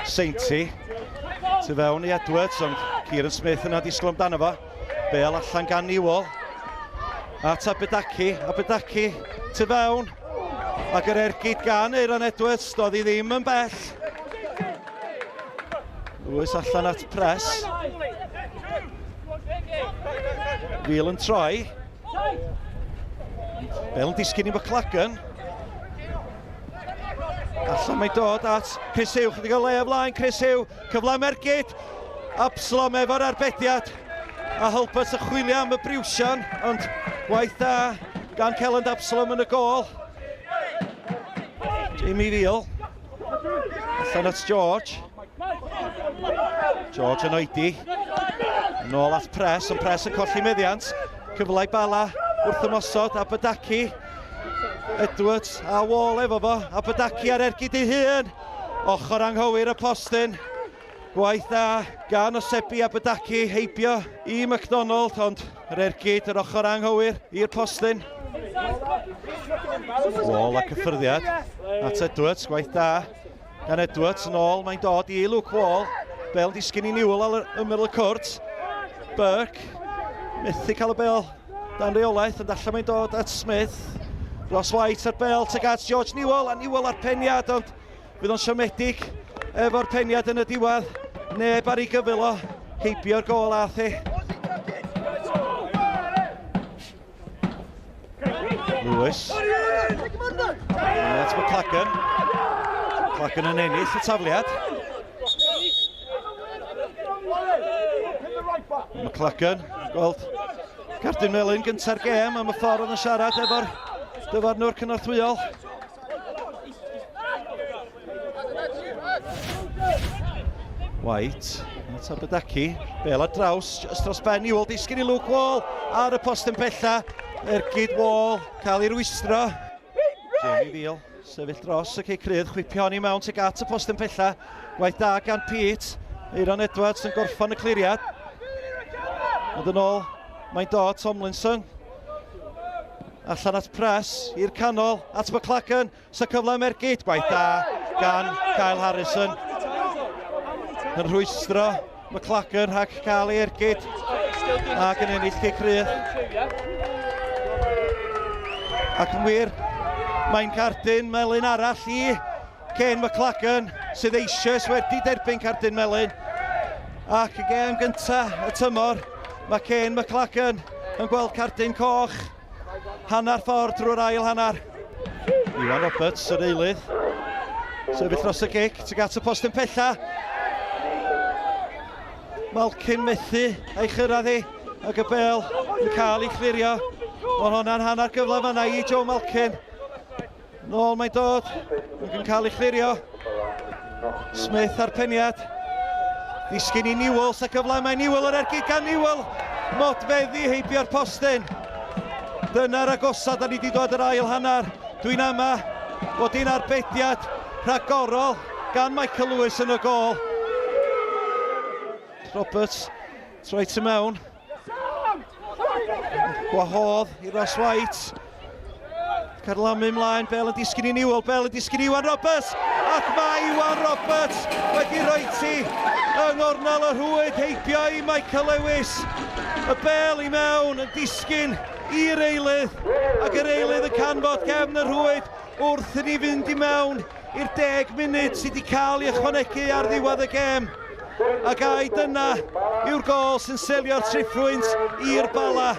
Seinti. Tu fewn i Edwards, ond Kieran Smith yna disgwyl amdano fo. Bel allan gan Newell. At Abedaki, Abedaki, tu fewn. Ac yr ergyd gan Aaron Edwards, doedd hi ddim yn bell. Lewis allan at Press. Fil yn troi. Bel yn disgyn i McLagan. Allan mae'n dod at Chris Hugh, chydig o le o flaen Chris Hugh, cyfle am ergyd. Absalom efo'r arbediad. A Hulbert yn chwilio am y briwsion, ond gwaith da gan Kelland Absalom yn y gôl. Jamie Veal. Allan at George. George yn oedi. Nôl at Press, ond Press yn colli meddiant. Cyfle i Bala wrth ymosod, a Badaki. Edwards a Wall efo fo, a Badaki ar ergyd ei hun. Ochr anghywir y postyn. Gwaith da gan Osebi a Badaki heibio i McDonald, ond yr ergyd yr ochr anghywir i'r postyn. Wall a cyffyrddiad at Edwards, gwaith da gan Edwards yn ôl, mae'n dod i Luke Wall. Bel disgyn i Newell ar ymyl y cwrt. Burke, methu cael y bel dan reolaeth, ond allan mae'n dod at Smith. Ross White ar bel tuag at George Newell, a Newell ar peniad, ond Fydd o'n siomedig efo'r peniad yn y diwedd. Neb ar ei gyfyl o. Heibio'r gôl ath hi. Lewis. At McLagan. McLagan yn ennill y tafliad. McLagan, gweld cardyn melyn gynta'r gêm am y ffordd oedd yn siarad efo'r dyfarnwr cynorthwyol. White, at Abedaki, Bel ar draws, just dros ben Newell, disgyn i Luke Wall ar y post yn pella, ergyd Wall, cael ei rwystro. Jamie Veal, sefyll dros y cic rydd, chwipio hon i mewn tuag at y post yn pella, gwaith da gan Pete, Eiron Edwards yn gorffan y cliriad. Ond yn ôl, mae'n dod Tomlinson. Allan at Press, i'r canol, at McLagan, sa cyfle am ergyd, gwaith da gan Kyle Harrison. Yn rhwystro McLagan rhag cael ei ergyd ac yn ennill cic rydd. Ac yn wir, mae'n cardyn melyn arall i Ken McLagan sydd eisoes wedi derbyn cardyn melyn. Ac y gêm gyntaf y tymor, mae Ken McLagan yn gweld cardyn coch. Hanner ffordd drwy'r ail hanner. Iwan Roberts, yr eilydd. Sefyll dros y gic, tuag at y postyn pella. Malkin methu ei chyrraedd hi, ac y bel yn cael ei chlirio. Ond hwnna'n hanner gyfle fanna i Joe Malkin. Nôl mae'n dod, ac yn cael ei chlirio. Smith ar peniad. Disgyn i Newell, sa cyfle mae Newell yr ergyd gan Newell. Modfeddi heibio'r postyn. Dyna'r agosad da ni wedi dod yr ail hanner. Dwi'n ama bod hi'n arbediad rhagorol gan Michael Lewis yn y gôl. Roberts, troi tu mewn. Gwahodd i Ross White. Carlamu ymlaen, Bel yn disgyn i Newell, Bel yn disgyn i Iwan Roberts, ac mae Iwan Roberts wedi rhoi ti yng ngornel y rhwyd heibio i Michael Lewis. Y bel i mewn yn disgyn i'r eilydd, ac yr eilydd yn canfod gefn y rhwyd wrth i ni fynd i mewn i'r 10 munud sydd wedi cael ei ychwanegu ar ddiwedd y gêm. Ac ai dyna yw'r gôl sy'n selio'r triphwynt i'r Bala.